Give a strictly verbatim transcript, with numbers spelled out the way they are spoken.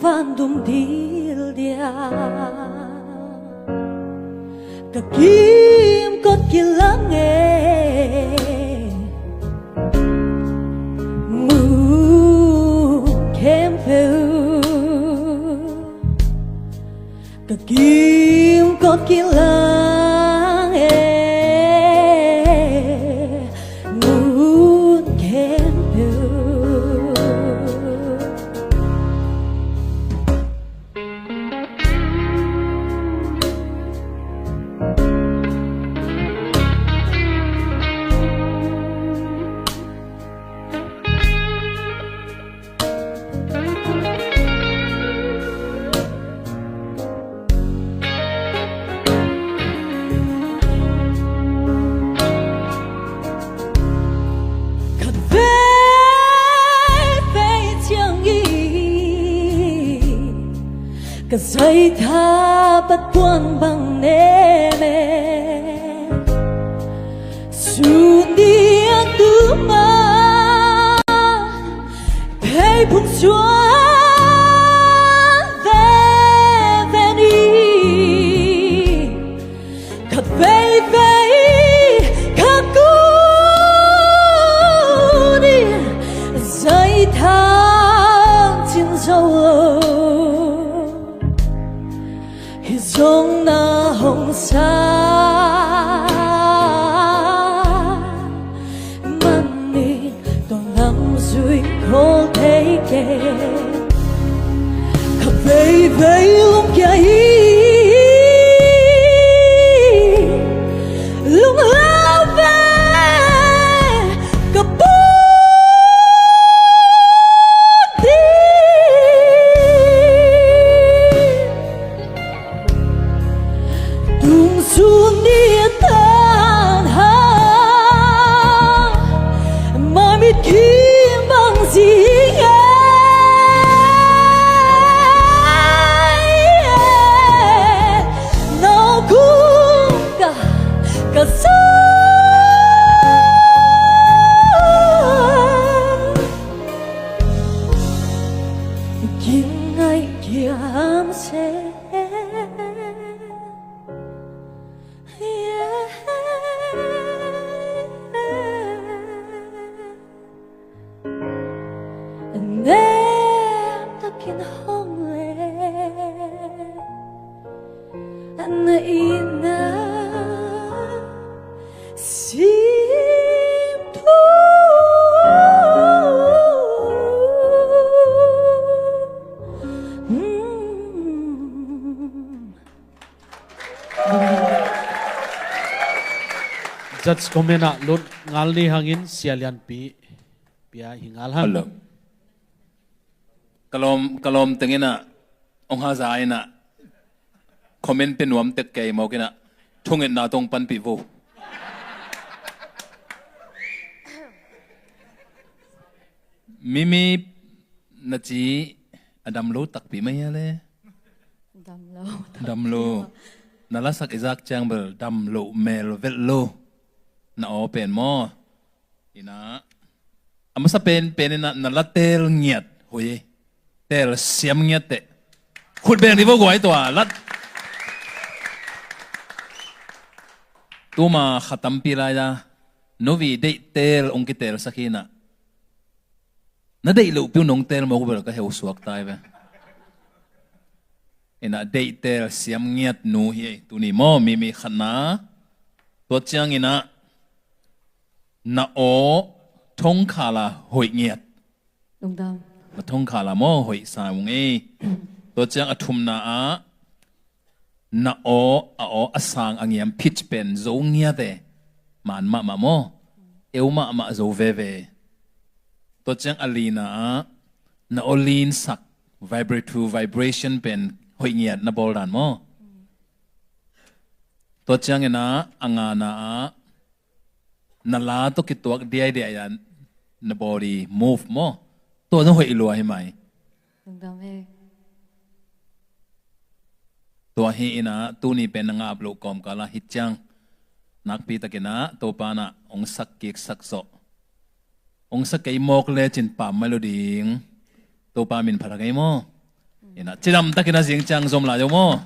Van dum dil dia ka kimkot kilang e, mun khempeuh ka kimkot kilang e, mun khempeuh. Khat veivei ciangin ka zaitha pat puan bang nem e. Sun ni a tuma pei phung suan veve ni. Khat veivei ka kun in zaitha cin zo lo. Hi zong na hong sa manin tua lam zui khol thei kei. Khat veivei lungkia hi lunglau ve ka put ding. Tung sun ni a tan ha ma mit kim bang zing e. Nau kum ka ka sa kin ngai kiam se. Nem takin hong le na ina sim thu. Judge comment ah lut ngal ni hangin Sia Lianpi pia hi ngal hang. Hello. Ka lawm, ka lawm teng in ah, ong haza in ah, comment pe nuam tek kei mawk in ah, thungetna tawh panpih vo. Mimi, na ci a dam lo takpi mah hia le? Dam lo. Dam lo. Na lasak i zak ciang bel dam lo mel velh lo. Na aw pen maw? Ina a masa pen pen ina na la teel ngiat hoih e. Teel siam ngiat teh. Khut beng dih vo guai tua lat. Tuma kha tampi lai a novi deih teel ong kiteelsak hi ina. Na deih loh piu nong teel mawk uh bel ka heu suak tai ve. Ina deih teel siam ngiat nu hi ei tuni maw, Mimi khatna. Tua ciang ina na aw thongkhala hoih ngiat. Lungdam. Na thongkhala maw hoih sa ung ei. Tua ciang a thumna ah na aw, a aw a sang a ngiam pitch pen zo ngiat e. Man mahmah maw. Eu mahmah zo veve. Tua ciang a lina ah na aw linsak vibrate through vibration pen hoih ngiat na bawl dan maw. Tua ciang ina a ngana ah na la tawh kituak diaidiai a na body move maw. Tua zong hoih lua hi mai. Lungdam e. Tua hi ina tuni pen na ngap loh kawmkal ah hi ciang nakpi takin ah Topa na ong sak kik sak zawh. Ong sak kei mawk lecin pam mai lo ding. Topa min phat a kei maw. Ina cidam takin a zing ciang zom lai deuh maw?